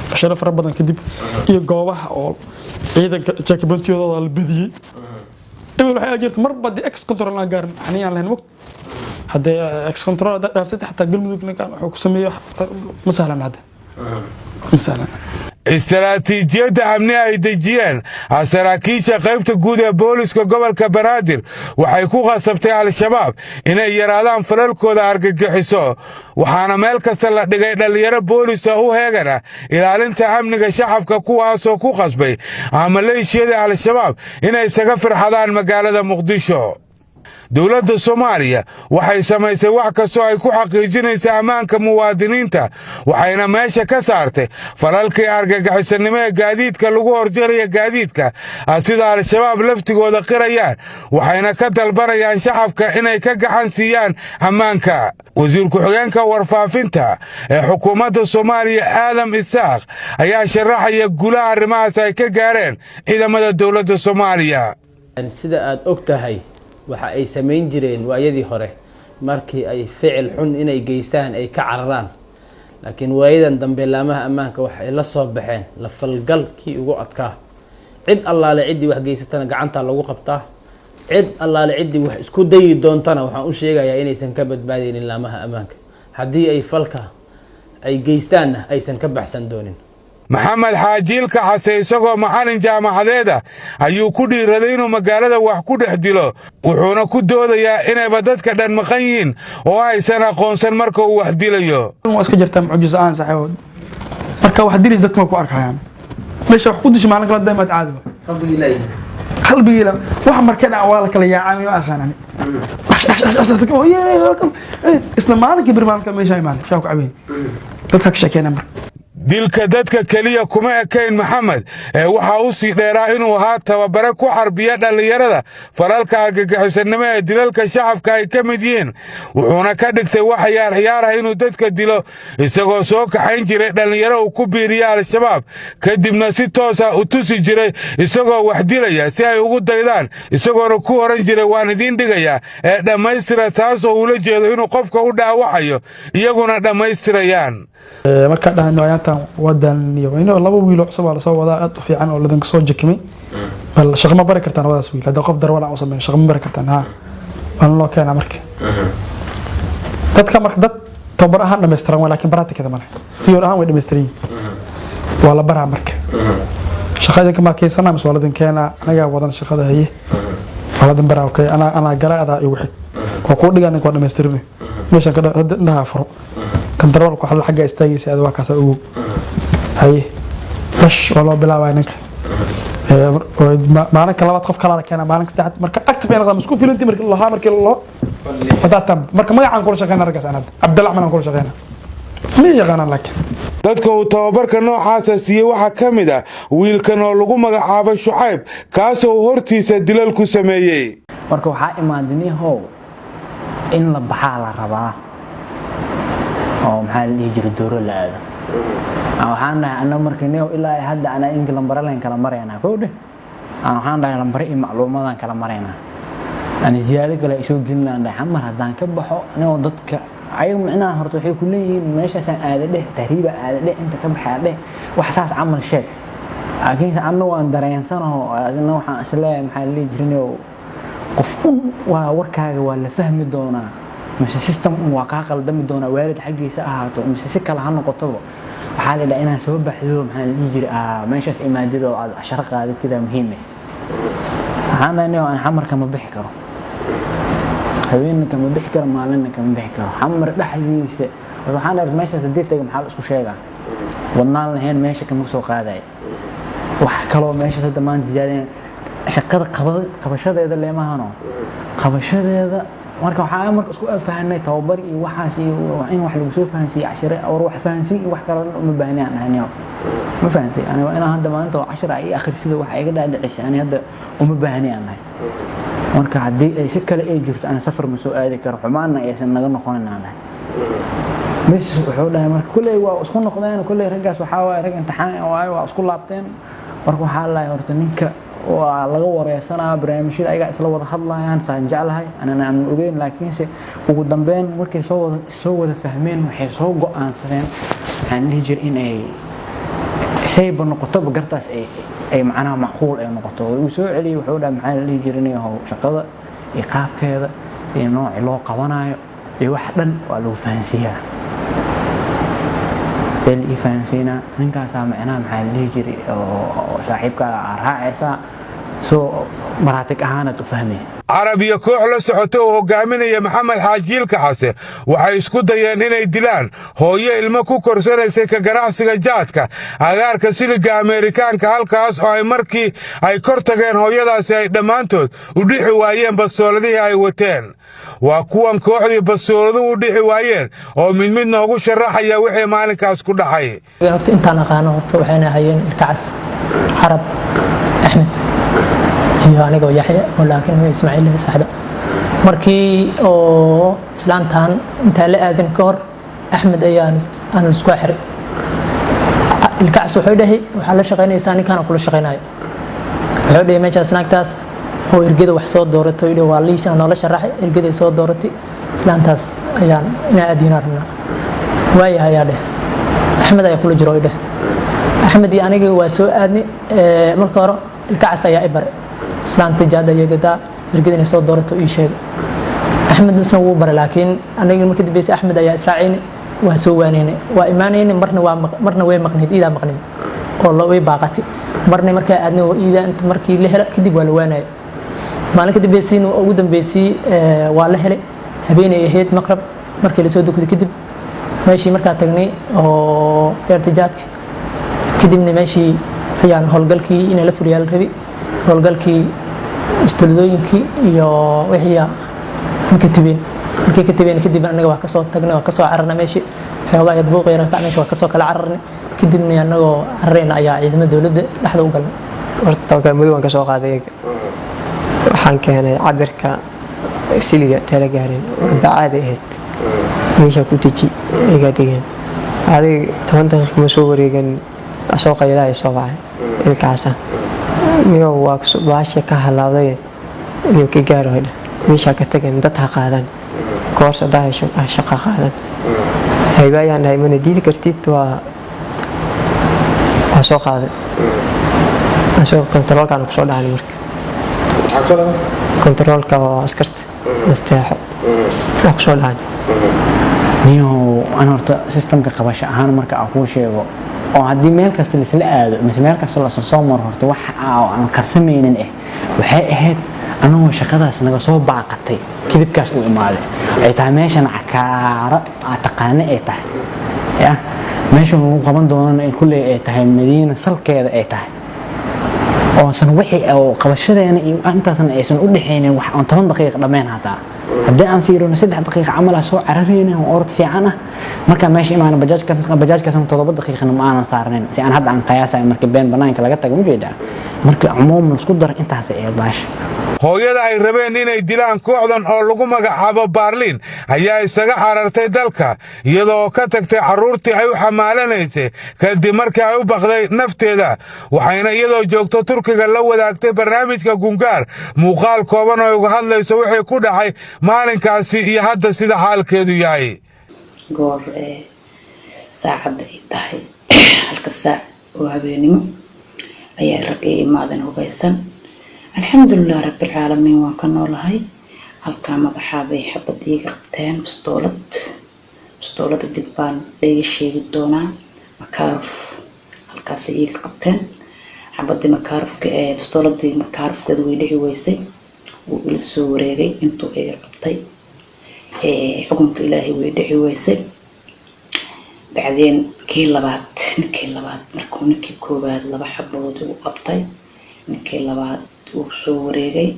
fashalo fara badan kadib iyo goobaha oo ciidanka checkpointiyadooda la badiyey. Ebel waxay jirta marba dee ex control aan gaarin xaniyaan lahayn mogt. Haddee ex control haddaad dhaafsatay, xataa Galmudug ninkan wuxuu ku sameeyo ma sahlan, hadda ma sahlan. Istaraatiijiyadda amni ay dejiyeen saraakiisha qaybta guud ee booliska gobolka Banaadir waxay ku khasabtay Al-Shabaab inay yaraadaan falalkooda argagixiso, waxaana meel kasta la dhigay dhallinyaro boolisa u heegana ilaalinta amniga shacabka, kuwaasoo ku khasbay maleeshiyada Al-Shabaab inay isaga firxadaan magaalada Muqdisho. Dowladda Soomaaliya waxay samaysay wax kastoo ay ku xaqiijinaysa ammaanka muwaadiniinta, waxayna meesha ka saartay falalkii argagixisanimo ee gaadiidka lagu horjaraya gaadiidka, sida Al-Shabaab laftigooda qirayaan, waxayna ka dalbanayaan shacabka inay ka gacan siiyaan ammaanka. Wasiir ku-xigeenka warfaafinta ee xukuumadda Soomaaliya, Aadam Isaaq, ayaa sharaxaya guulaha arrimahaas ay ka gaareen ciidamada dowladda Soomaaliya. Sida aada og tahay, waxa ay samayn jireen waayadii hore markii ay ficil xun inay geystaan ay ka cararaan, laakiin waayadan dambe laamaha ammaanka waxay la soo baxeen la falgal kii ugu adkaa. Cid allaale ciddii wax geysatana gacantaa lagu qabtaa, cid allaale ciddii wax isku dayi doontana waxaan u sheegayaa inaysan ka badbaadeynin laamaha ammaanka, haddii ay falka ay geystaanna aysan ka baxsan doonin. Maxamed Xaaji Ilka Xase isagoo macallin jaamacadeeda ayuu ku dhiiraday inuu magaalada wax ku dhex dilo, wuxuuna ku doodayaa inayba dadka dhan maqan yihiin oo aysan aqoonsan marka uu wax dilayo. Waa iska jirtaa mucjiso aan saaxiibo. Marka wax dilaysa dadka ma ku arkayaan meesha wax ku dishay, maalin kala daymaad caadi qalbigii la wax marka dhac waa la kala yaacay, ma aqaan ani isla maalinkii bir maalinka meesha imaanay shaa ku cabeyn dadka ka sheekeynaa marka. Dilka dadka keliya kuma ekayn Maxamed, ee waxaa u sii dheeraa inuu ahaa tababare ku xarbiya dhallinyarada falalka argagixisanimo ee dilalka shacabka ay ka mid yihiin, wuxuuna ka dhigtay wax ciyaar ciyaar ah inuu dadka dilo, isagoo soo kaxayn jiray dhallinyaro uu ku biiriya Al-Shabaab, kadibna si toosa u tusi jiray isagoo wax dilaya si ay ugu daydaan, isagoona ku oran jiray "Waan idiin dhigayaa ee dhammaystira", taasoo uula jeedo inuu qofka u dhaawacayo, iyaguna dhammaystirayaan. Markaa dhahayno ayaantan waa daalniyo ino laba wiil oo cusub aa lasoo wadaa aad u fiican oo ladinka soo jakimay, bal shaqo ma bari kartaan labadaas wiil? Hadda qof darwal aan u sameyn shaqo ma bari kartaan? Ha, waana loo keenaa. Marka dadka marka dad Tababar ahaan dhammaystiran waa, laakiin practicada male. Theory ahaan way dhammaystiran yihiin, waa la baraa. Marka shaqadinka markaysana mise waa ladin keenaa? Anagaa wadan shaqada. Haye, waa ladin baraa. Okay, anaa gala, adaa igu xig waa kuu dhigaa. Ninka waa dhammaystirme meeshan ka hadda indhaha furo, kantaroolka waxa xagga istaagaysa ada, waa kaasa ogow. Haye, bash waa loo bilaabaya ninka. Maalinka labaad qof kalaa la keenaa, maalinka saddexaad marka active ay noqdaan isku filantii markii lahaa markii loo wadaatan. Marka magacaan kula shaqeyna raggaas aan hadda Cabdalla aan kula shaqeyna ma yaqaanaan laakiin. Dadka uu tababarka noocaasa siiyey waxaa ka mid ah wiilkan oo lagu magacaabo Shucayb, kaasoo uu hortiisa dilal ku sameeyey. Marka waxaa imaaday nihow in la baxaa la rabaa oo maxaa la dhihi jiray, dooro la aado. Waxaan dhahay anna marka nihow ilaa ay hadda anaa inka lambare leen kala maraynaa kow dheh. Waxaan dhahay lambare iyo macluumadaan kala maraynaa, ani ziyaado kale ay soo gelinaan dhahay. Xamar haddaan ka baxo anigoo dadka ayaga micnaha horta waxay ku leeyihiin meeshaasaan aada dheh, tahriiba aada dheh, inta ka baxaa dheh, wax saas camal sheeg. Laakiinse anna waan dareensanaho, adina waxaan isleeyahay maxaa la dhihi jirin, qof un waa warkaaga waa la fahmi doonaa mise system un waa kaa qaldami doonaa, waalid xaggiisa ahaato mise si kale ha noqotoba. Waxaa la dhaha inaad soo baxdo, maxaa la dhihi jiray, meeshaas imaadid oo aad casharo qaadatida muhiim ah. Waxaan dhahay aan xamarka ma bixi karo, habeenna kama bixi karo, maalinna kama bixi karo xamar dhexdiisa. Waxaan dhahay meeshaas haddii taga maxaa la isku sheegaa? Wadnaan lahayn meesha kama soo qaadaya wax kaloo meeshaas hadda maanta ziyaadeen shaqada qabashadeeda leemahano qabashadeeda. Marka waxaa marka isku fahanay tababar iyo waxaas iyo in wax lagu soo fahansiiyo cashire war wax fahansiin iyo wax kale uma baahni aan dhahay. Ma fahantay? Ani waa inaan hadda maanta oo cashir ay akhrisida wax iga dhaadhicisa, ani hadda uma baahni aan dhahay. Marka haddii ay si kale ay jirto, ani safar ma soo aadi karo, xumaanna aysan naga noqonin aan dhahay. Bis wuxuu dhahay marka kulley waa isku noqdeen, kulley raggaas waxaa waaye rag imtixaan waaye, waa isku laabteen. Marka waxaa lahay horta ninka waa laga wareysanaa, barnaamijyada ayagaa isla wada hadlayaan saan jeclahay, anana aan ogeyn. Laakiinse ugu dambeyn markay soo wada fahmeen, waxay soo go'aansadeen waxaan dhihi jiray in ay shayba noqotoba gartaas ay macnaha macquul ay noqoto. Uu soo celiyey, wuxuu dhahay maxaa la dhihi jiray, yahow shaqada iyo qaabkeeda iyo nooci loo qabanayo iyo wax dhan waa lagu fahansiiyaa. See la ii fahansiinaa? Ninkaasaa macnaha maxaa la dhihi jiray oo saaxiibkaaga aa raacaysaa, soo maraatig ahaanaad u fahmay. Carab iyo koox la socota oo hogaaminaya Maxamed Xaaji Ilkacase waxay isku dayeen inay dilaan hooyo ilmo ku korsanaysay ka ganacsiga jaadka agaarka siliga Ameerikaanka, halkaas oo ay markii ay kor tageen hooyadaasi ay dhammaantood u dhixi waayeen bastooladihii ay wateen. Waa kuwan kooxdii bastooladuhu u dhixi waayeen oo mid mid noogu sharaxaya wixii maalinkaas ku dhacay. Horta intaan aqaano horta waxayna ahayeen Ilkacas, Carab, Axmed iyo anigoo Yaxya oo laakiin magac Ismaaciil saxda. Markii oo islaantan intaan la aadin ka hor, Axmed ayaan aan isku xiray. Ilkacas wuxuu dhahay waxaa la shaqaynaysaa ninkaan kula shaqaynayo. Wuxuu dhahay meeshaas naagtaas oo ergada wax soo dooratay waa liisha noola sharaxay, ergaday soo dooratay islaantaas ayaan inaa aadiinaa rabnaa. Waayahay ayaa dheh, Axmed ayaa kula jiro dheh. Axmed iyo aniga waa soo aadnay. Marka hore Ilkacas ayaa i baray islaanta jaada iyo gadaa ergada inay soo doorato ii sheegay. Axmed isna wuu baray, laakiin aniga markii dambeysay Axmed ayaa israaciynay, waa soo waanaynay, waa imaanaynay. Marna waa marna way maqnayd iidaa maqnayd oo la way baaqatay. Marna markaa aadnay oo iidaa inta markii la hela kadib waa la waanayay. Maalin ka dambeysayna ugu dambeysay waa la helay, habeenay ahayd, maqrab markii lasoo dukaday kadib meeshii markaa tagnay oo beerta jaadka. Kadibna meeshii ayaan howlgalkii inay la fuliyaa la rabay, howlgalkii bistoladooyinkii iyo wixii aan ka tibeen. Markii ka tibeen kadib anaga waa kasoo tagnay, waa kasoo cararnay meeshii. Xoogaa yar buuq yar meesha waa kasoo kala cararnay. Kadibna anagoo cararayna ayaa ciidamada dowladda dhexda u galnay. Horta tababar madow aan ka soo qaaday iyaga. Waxaan keenay cabirka siliga tala gaarin, bacaada ahayd, meeshaa ku deji iga degeen. Adiga 10 daqiiq ma soo wareegan, soo qaylaha soo baxay Ilkaasa niyow, waa baasha ka halaabday inuu ka gaaro dheh, meeshaa ka tagan, dad ha qaadan, koors hadaa hesho ha shaqo qaadan. Hayba ayaan dhahay, mana diidi kartid, waa soo qaaday asagoo kontaroolkaan kusoo dhacnay. Marka kontaroolka oo askarta nasteexo waa kusoo dhacnay. Niyow. An horta systemka qabasho ahaan marka aan kuu sheego, oo haddii meel kasta laisla aado mise meel kasta lasoo soo maro, horta wax aan qarsamaynin waxay ahayd anagoo shaqadaas naga soo baaqatay kidibkaas uu imaaday, ay tahay meeshan cakaaro aa taqaane ay tahay ya meesha lagu qaban doonana in kulley ay tahay Madiina salkeeda ay tahay, oosan wixii oo qabashadeena iyo intaasna aysan u dhexaynin wax aan 10 daqiiqa dhammayn. Hataa haddii aan fiirino 3 daqiiqa camal ah soo cararayna oo orod fiican ah. Markaa meesha imaana bajaajkaasna 7 daqiiqana ma aanan saarnayn, si aan hadda aan qiyaasayo marka been banaanka laga tago ma jeedaa. Marka cumuuman isku dar intaasay ahayd baasha. Hooyada ay rabeen inay dilaan kooxdan oo lagu magacaabo Baarliin ayaa isaga xarartay dalka, iyadoo ka tagtay carruurtii ay u xamaalanaysay kadib markii ay u baqday nafteeda. Waxayna iyadoo joogto Turkiga la wadaagtay barnaamijka Gungaar muuqaal kooban oo ay uga hadlayso wixii ku dhacay maalinkaasi iyo hadda sida xaalkeedu yahay. Goor saacadda ay tahay 1-ka saac oo habeenimo ayaa rag ii imaadeen hubaysan. Alxamdulilah rabbilcaalamiin, waan ka noolahay. Halkaa madaxaa bay xabad iiga qabteen, bastoolad. Bastoolada dib baan iiga sheegi doonaa. Makaaruf halkaasay iiga qabteen xabadii makaarufka ee bastooladii makaarufkeeda way dhici weysay. Wuu ila soo wareegay intuu iga qabtay, xukunka Ilaahay way dhici weysay. Bacdeen kii labaad, ninkii labaad, markuu ninkii koowaad laba xabadood igu qabtay, ninkii labaad uu soo wareegay,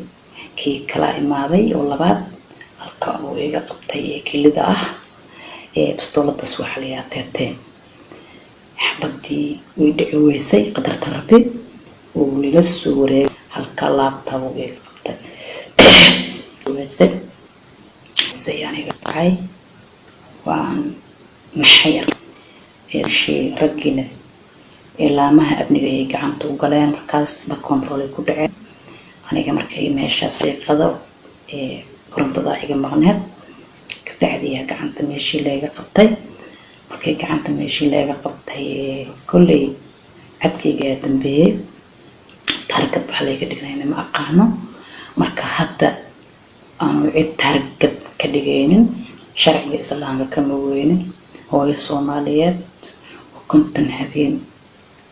kii kala imaaday oo labaad halka uu iga qabtay ee kelida ah ee bastooladaas waxaa la yihaa teeteen. Xabadii way dhici weysay, qadarta Rabbi. Uu lila soo wareegay, halka laabta buu iga qabtay weysay. Say aniga dhacay waan maxay raggiina laamaha amniga ay gacanta u galeen. Markaas ba control ay ku dhaceen. Aniga markay meeshaas qado ee korontada iga maqneed, kabacdiyaa gacanta meeshii layga qabtay. Markay gacanta meeshii layga qabtay, kolley cadkayga ayaa dambeeyey. Target wax layga dhignayna ma aqaano. Marka hadda aanu cid target ka dhigaynin, sharciga Islaamka kama weynin. Hooyo Soomaaliyeed oo 50 habeen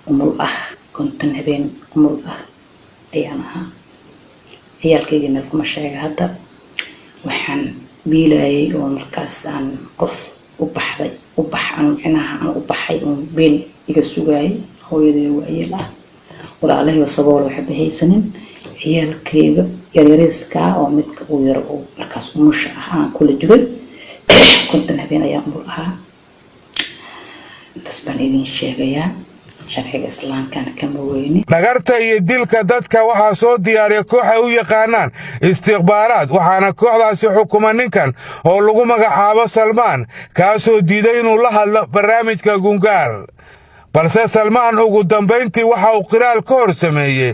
umul ah, 50 habeen umul ah ayaan ahaa. Ciyaalkayga meel kuma sheega. Hadda waxaan biilayay oo markaas aan qof u baxday u bax aan micnaha aan u baxay oo biil iga sugayay, hooyaday waayeel ah, walaalahayba sabool, waxba haysanin, ciyaalkayga yaryariiskaa oo midka uu yaro oo markaas umusha ah aan kula jiray. 50 habeen ayaan umul ahaa. Intaas baan idin sheegayaa, sharciga Islaamkana kama weyni. Dhagarta iyo dilka dadka waxaa soo diyaariya koox ay u yaqaanaan istikhbaaraad, waxaana kooxdaasi xukuma ninkan oo lagu magacaabo Salmaan, kaasoo diiday inuu la hadlo barnaamijka Gungaar. Balse Salmaan ugu dambayntii waxa uu qiraal ka hor sameeyey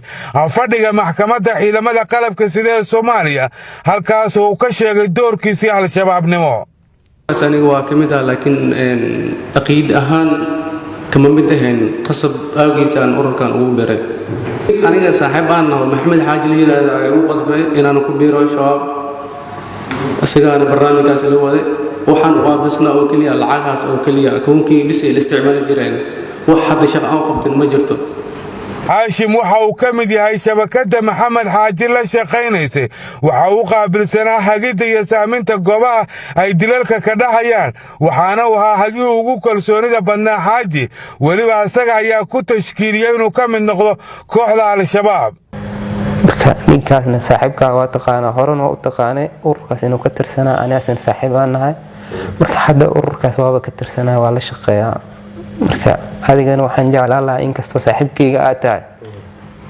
fadhiga maxkamadda ciidamada qalabka sida ee Soomaaliya, halkaas uu ka sheegay doorkiisii Al-Shabaabnimo. Aniga waa ka mid ah, laakiin caqiid ahaan kama mid ahayn. Qasab aagiisa aan ururkan ugu biray. Aniga saaxiib aan naho, Maxamed Xaaji la yidhaahda, ay ugu qasbay inaan ku biiro Shabaab. Isagaana barnaamijkaas la waday. Waxaan u aabisnaa oo keliya lacagahaas oo keliya, akoonkii bis ay la isticmaali jireen. Wax hadda shaqo aan qabtin ma jirto. Haashim waxa uu ka mid yahay shabakadda Maxamed Xaaji la shaqaynaysay. Waxa uu qaabilsanaa hagidda iyo saaminta goobaha ay dilalka ka dhacayaan, waxaana uu ahaa hagihii ugu kalsoonida badnaa Xaaji. Weliba asaga ayaa ku tashkiiliyey inuu ka mid noqdo kooxda Al-Shabaab. Marka ninkaasna saaxiibkaa waa taqaanaa, horena waa u taqaanay ururkaas inuu ka tirsanaa. Anigaasna saaxiib aan nahay. Marka hadda ururkaas waaba ka tirsanaa, waa la shaqeeyaa. Marka adigana waxaan jeclaan lahaa, inkastoo saaxiibkayga aad tahay,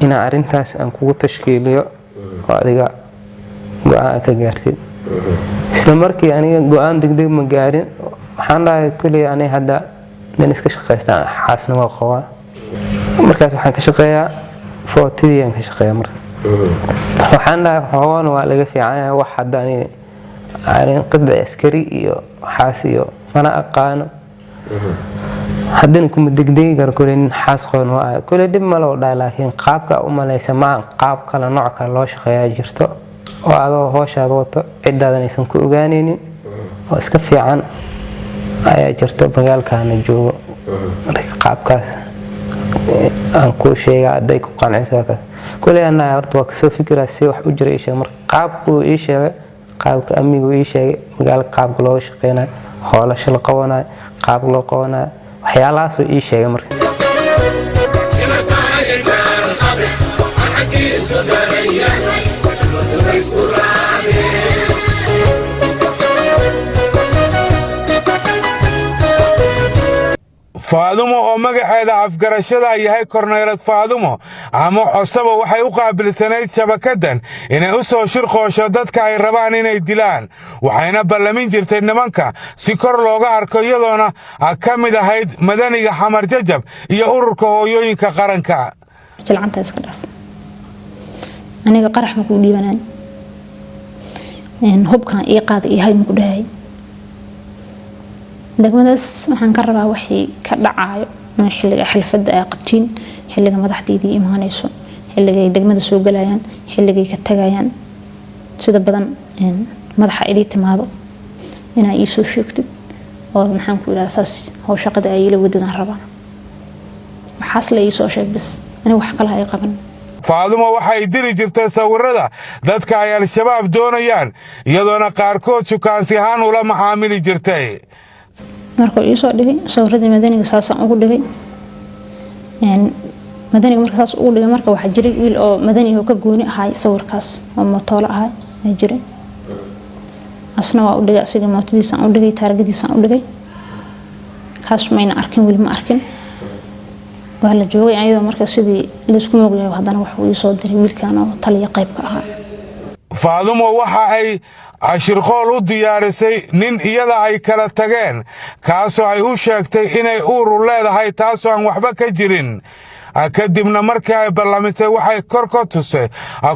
inaan arrintaas aan kugu tashkiiliyo oo adiga go-aan ka gaartid. Isla markii aniga go-aan degdeg ma gaarin. Waxaan dhahay kulley ani hadda nin iska shaqaystaan, xaasna waa qabaa. Markaas waxaan ka shaqeeyaa footidii aan ka shaqeeyaa. Marka waxaan dhahay xoogan waa laga fiican yahay wax hadda aniga arrin qidda askari iyo waxaas iyo mana aqaano, haddana kuma degdegi karo. Kule nin xaas qaban waa ahay, kule dhib ma loo dhahay, laakiin qaabka u malaysa maa qaab kale, nooc kale loo shaqeeyaa jirto oo adoo hooshaada wato cidaadan aysan ku ogaanaynin oo iska fiican. Ayaa jirto, magaalkaana joogo. Marka qaabkaas aan kuu sheega hadday ku qanciso, waa kaas. Kuley anaa horta waa kasoo fikiraa si wax u jira ii sheegay. Marka qaabkuu ii sheegay, qaabka amnigu ii sheegay, magaalka qaabka looga shaqeynayo, hoolasha la qabanayo, qaabka loo qabanayo, waxyaalahaasuu ii sheegay marka. Faadumo oo magaceeda afgarashada yahay Korneylad Faadumo ama Cosaba, waxay u qaabilsanayd shabakaddan inay u soo shirqoosho dadka ay rabaan inay dilaan, waxayna ballamin jirtay nimanka si kor looga arko, iyadoona ka mid ahayd Madaniga Xamar Jajab iyo Ururka Hooyooyinka Qaranka. Jilcanta iska dhaaf, aniga qarax ma kuu dhiibanaan, hubkan ii qaada iyo hay ma ku dhahay. Degmadaas waxaan ka rabaa waxii ka dhacaayo in xilliga xilfadda ay qabtiin, xilliga madaxdeydii imaanayso, xilligay degmada soo galayaan, xilligay ka tagayaan, sida badan madaxa idii timaado inaa ii soo sheegtid oo maxaan ku idhaha, saas how shaqada ay ila wadadaan rabaa. Waxaas la ii soo sheeg bis, aniga wax kale ay qaban. Faadumo waxay diri jirtay sawirada dadka ay Al-Shabaab doonayaan, iyadoona qaarkood shukaansi ahaan ula macaamili jirtay. Markuu iisoo dhigay sawiradii Madaniga, saasaan ugu dhigay Madaniga. Marka saas ugu dhigay, marka waxaa jiray wiil oo Madani oo ka gooni ahay sawirkaas oo mootoolo ahay ayaa jiray. Asna waa u dhigay, asiga mootadiisaan u dhigay, taargadiisaan u dhigay. Kaas mayna arkin, weli ma arkin. Waa la joogay ayadoo marka sidii laysku moogyahay, haddana waxuu iisoo diray wiilkan oo taliya qaybka ahaa. Faadumo waxa ay cashirqool u diyaarisay nin iyada ay kala tageen, kaasoo ay u sheegtay inay uuru leedahay, taasoo aan waxba ka jirin. Kadibna markii ay ballamisay, waxay kor ka tusay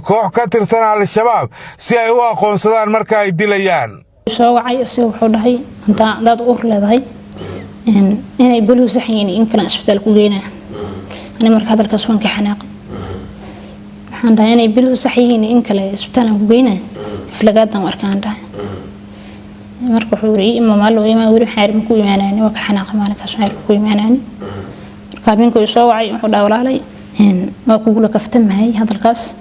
koox ka tirsan Al-Shabaab si ay u aqoonsadaan marka ay dilayaan. Soo wacay asiga, wuxuu dhahay hadaad uur leedahay inay boluhu sax yihiin in kale isbitaal ku geynaa. Ani marka hadalkaas waan ka xanaaqay. Waxaan dhahay inay biluhu sax yihiin in kale isbitaalaan ku geynaa, aflagaadan u arkaan dhahay. Marka wuxuu yiri ima maalo ima weli. Waxaan yiri ma ku imaanayni. Waa ka xanaaqay maalinkaas. Waxaan yiri ma ku imaanayni. Marka habeenkuu soo wacay, wuxuu dhahay walaalay, waa kugula kaftamahay, hadalkaas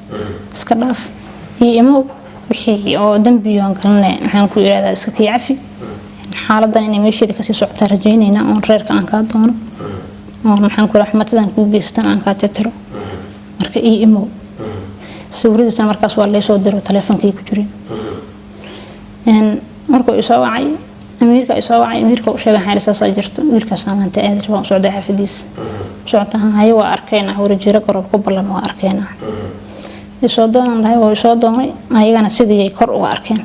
iska dhaaf iyo imo, wixii oo dambi aan galnay maxaan ku yiraahdaa iska kii cafi. Xaaladan inay meesheeda kasii socotaa rajaynaynaa, oon reerka aan kaa doono, oon maxaan ku raxmatadan kuu geystan aan kaa tirtiro. Marka ii imow. Sawiradiisana markaas waa laysoo diro, taleefonkay ku jireen. Markuu isoo wacay amiirka, isoo wacay amiirka, u sheegay xaali saasaa jirto, wiilkaasaan maanta aadi rabaa, u socday xaafadiisa socotaan haye, waa arkaynaa, warjiro garoob ku ballama, waa arkaynaa, isoo doonaan dhahay. Waa isoo doonay, ayagana sidii ay kor uga arkeen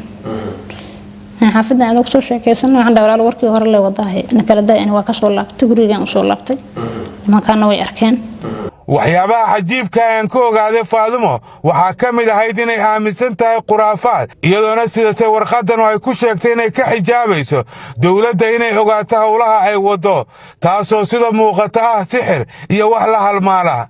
xaafaddan aad kusoo sheekaysan. Waxaan dhahay walaal, warkii hore le wadaahay na kala daay. Ani waa kasoo laabtay, gurigaan usoo laabtay, nimankaana way arkeen. Waxyaabaha cajiibka aan ku ogaaday Faadumo waxaa ka mid ahayd inay aaminsan tahay khuraafaad, iyadoona sidatay warqaddan oo ay ku sheegtay inay ka xijaabayso dowladda inay ogaato howlaha ay waddo, taasoo sida muuqata ah sixir iyo wax la halmaala.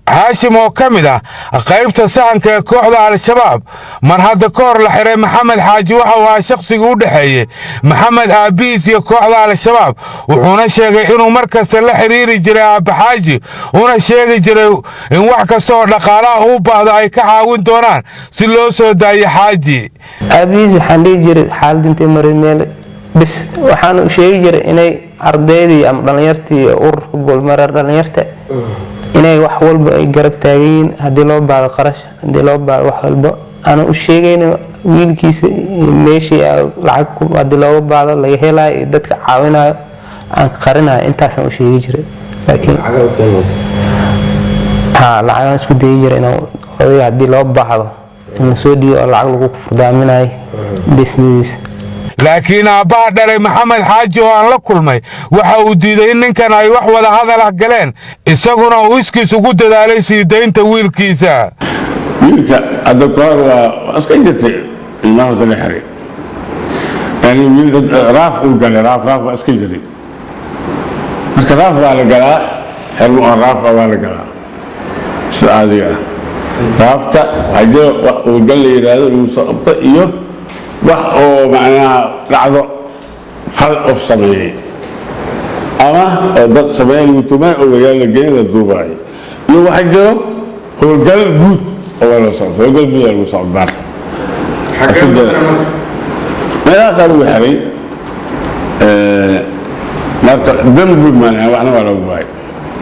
Haashim oo ka mid ah qaybta sahanka ee kooxda Al-Shabaab, mar hadda ka hor la xiray Maxamed Xaaji, waxa uu ahaa shakhsigii u dhexeeyey Maxamed aabbihiis iyo kooxda Al-Shabaab, wuxuuna sheegay inuu mar kasta la xiriiri jiray Aabba Xaaji, una sheegi jiray in wax kasta oo dhaqaalaha uu baahdo ay ka caawin doonaan si loo soo daayo Xaaji. Aabihiis waxaan dhihi jiray xaalad intay maray meel bis, waxaan u sheegi jiray inay ardaydii ama dhallinyartii ururka Goolmareer dhallinyarta inay wax walba ay garab taagan yihiin, haddii loo baahdo qarash, haddii loo baahdo wax walba. Ana u sheegayna wiilkiisa meeshii lacag haddii looga baahdo laga helayo iyo dadka caawinayo aan qarinayo, intaasaan u sheegi jiray. Laakiin ha lacagaan isku dayi jiray inaan odayga haddii loo baahdo in lasoo dhiibo oo lacag lagu furdaaminayo business. Laakiin aabbaha dhalay Maxamed Xaaji oo aan la kulmay waxa uu diiday in ninkan ay wax wada hadal ah galeen, isaguna uu iskiis ugu dadaalay sii daynta wiilkiisa. Wiilka hadda ka hor waa iska jirtay. Ilmaha horta la xiray, yani wiil raaf uu galay, raaf waa iska jiray. Marka raaf waa la galaa, xermo oo raaf ah waa la galaa sida caadiga ah. Raafka waxaa jira wax uu gal la yidhaahdo lagu soo qabto iyo wax oo macnaha dhacdo fal of sameeyey ama oo dad sameeyey lagu tumay oo magaalo la geyn la duubaayo, iyo waxaa jiro howlgal guud oo waa la socdo, howlgal guud aa lagu socdaa. Meelahaasaa lagu xiray. Marka dambi guud maanaha waxna waa lagu waayay.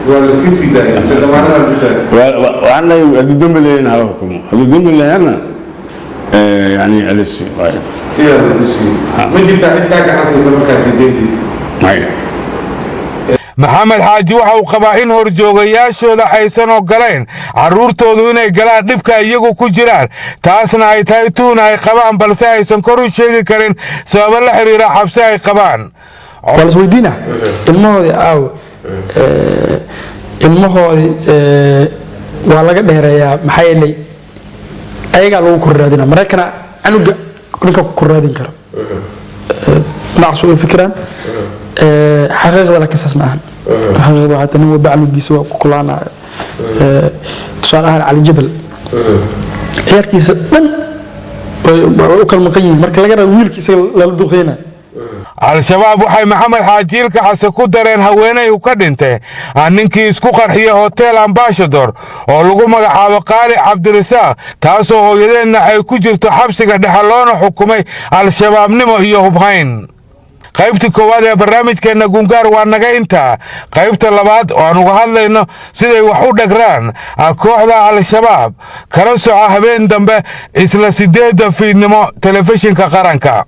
Waa la iska sii daayay mise damaanada lagu daayay? Waxaan leeyahay, hadduu dembi leeyahin hala hukumo, hadduu dembi leeyahanna yani alisi waayo. Sidaa lagu siiyey. Ma jirtaa cid kaa gacan siisa markaasi deyntii? Maya. Maxamed Xaaji waxa uu qabaa in horjoogayaashooda aysan ogolayn carruurtoodu inay galaan dhibka iyagu ku jiraan, taasna ay tahay tuuna ay qabaan, balse aysan kor u sheegi karin sababo la xiriira xabsi ay qabaan. Waa la isweydiina ilmahoodii aaw. Ilmahoodii waa laga dheereeyaa, maxaa yeelay ayagaa lagu korraadina. Maraykana canuga ninka ku korraadin karo dhinacaas way fikiraan. Xaqiiqda laakiin saas ma ahan. Xaqiiqda waxaa tahay nin walba canugiisa waa ku kulaanaya. Tusaale ahaan, Cali Jabal ciyaarkiisa dhan way u kala maqan yihiin marka laga rabo wiilka isaga lala duqeynayo. Al-Shabaab waxay Maxamed Xaaji Ilka Xase ku dareen haweenay uu ka dhintay ninkii isku qarxiyey Hotel Ambassador oo lagu magacaabo Qaali Cabdirasaaq, taasoo hooyadeedna ay ku jirto xabsiga dhexe loona xukumay Al-Shabaabnimo iyo hubhayn. Qaybta koowaad ee barnaamijkeenna Gungaar waa naga intaa. Qaybta labaad oo aan uga hadlayno siday wax u dhagraan kooxda Al-Shabaab, kala soco habeen dambe isla 8-da fiidnimo Telefishinka Qaranka.